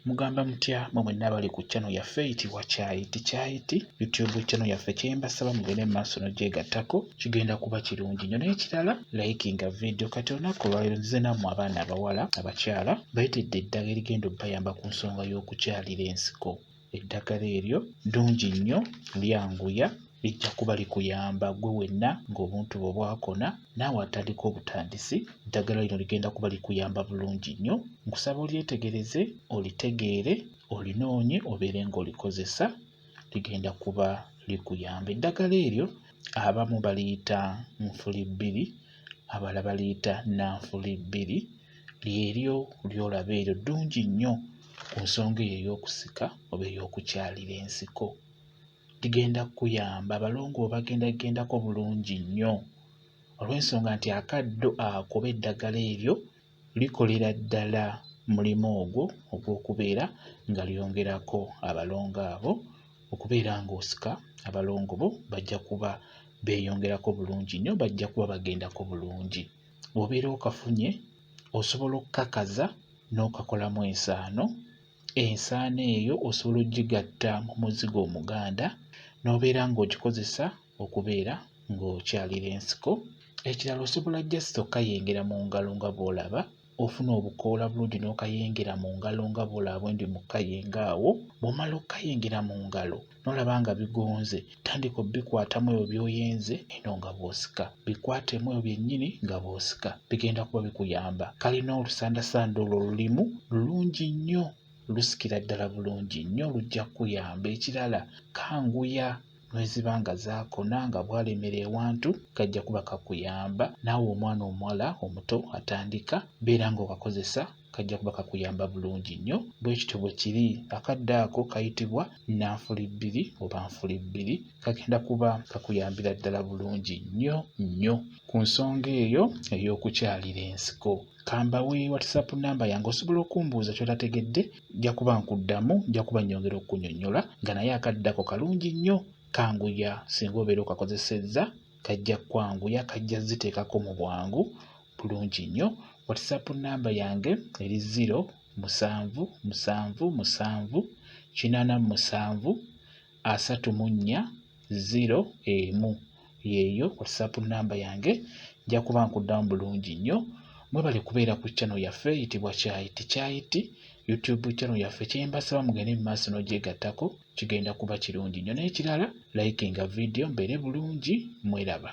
Mugamba mutya mwe mwenna abali ku channel yaffe eyitibwa Kyayiti Kyayiti YouTube channel yaffe kyembasaba mugende mu maaso n'ogyegattako kigenda kuba kirungi nnyo n'ekirala likinga video kati olunaku olwaleero nzize nammwe abaana abawala abakyala bayitidde eddagala erigenda obbayamba ku nsonga y'okukyalira ensiko. Eddagala eryo ddungi nnyo lyanguya lijja kuba likuyamba ggwe wenna ng'obuntu bwo bwakona naawe atandika obutandisi eddagala lino ligenda kuba likuyamba bulungi nnyo. Nkusaba olyetegereze, olitegeere, olinoonye obeere ng'olikozesa ligenda kuba likuyamba. Eddagala eryo abamu baliyita nfulibbiri, abalala baliyita nanfulibbiri. Lyeryo ly'olaba eryo ddungi nnyo ku nsonga eyo ey'okusika oba ey'okukyalira ensiko. Ligenda kukuyamba abalongo bo bagenda kugendako bulungi nnyo olw'ensonga nti akaddo ako oba eddagala eryo likolera ddala mulimu ogwo ogw'okubeera nga lyongerako abalongo abo okubeera ng'osika abalongo bo bajja kuba beeyongerako bulungi nnyo bajja kuba bagendako bulungi. Bw'obeera okafunye osobola okukakaza n'okakolamu ensaano. Ensaano eyo osobola oggigatta mu muzigo omuganda n'obeera ng'ogikozesa okubeera ng'okyalira ensiko. Ekirala osobola just okkayengera mu ngalo nga bw'olaba, ofuna obukoola bulungi n'okayengera mu ngalo nga bw'olaba bwe ndi mu kkayenga awo. Bw'omala okkayengera mu ngalo n'olaba nga bigonze, tandika obbikwatamu ebyo by'oyenze eno nga bw'osika. Bikwatemu ebyo byennyini nga bw'osika, bigenda kuba bikuyamba. Kalina olusandasanda olwo olulimu lulungi nnyo, lusikira ddala bulungi nnyo lujja kkuyamba. Ekirala kanguya lwe ziba nga zaakona nga bwalemera ewantu kajja kuba kakuyamba. Naawe omwana omuwala omuto atandika beera ng'okakozesa kajja kuba kakuyamba bulungi nnyo. Bwe kityo bwe kiri. Akaddo ako kayitibwa nanfulibbiri oba nfulibbiri kagenda kuba kakuyambira ddala bulungi nnyo nnyo ku nsonga eyo ey'okukyalira ensiko. Ka mbawe WhatsApp nnamba yange osobola okumbuuza ky'otategedde nja kuba nkuddamu nja kuba nnyongera okukunyonnyola nga naye akaddo ako kalungi nnyo kanguya singa obeera okakozesezza kajja kukwanguya kajja ziteekako mu bwangu bulungi nnyo. WhatsApp nnamba yange eri 0 7 7 7 87 34 0 1 yeeyo WhatsApp nnamba yange nja kuba nkuddamu bulungi nnyo. Mwebale kubeera ku channel yaffe eyitibwa Kyayiti Kyayiti YouTube channel yaffe kye mbasaba mugende mu maaso n'ogyegattako kigenda kuba kirungi nnyo n'ekirala likinga video mbeere bulungi mweraba.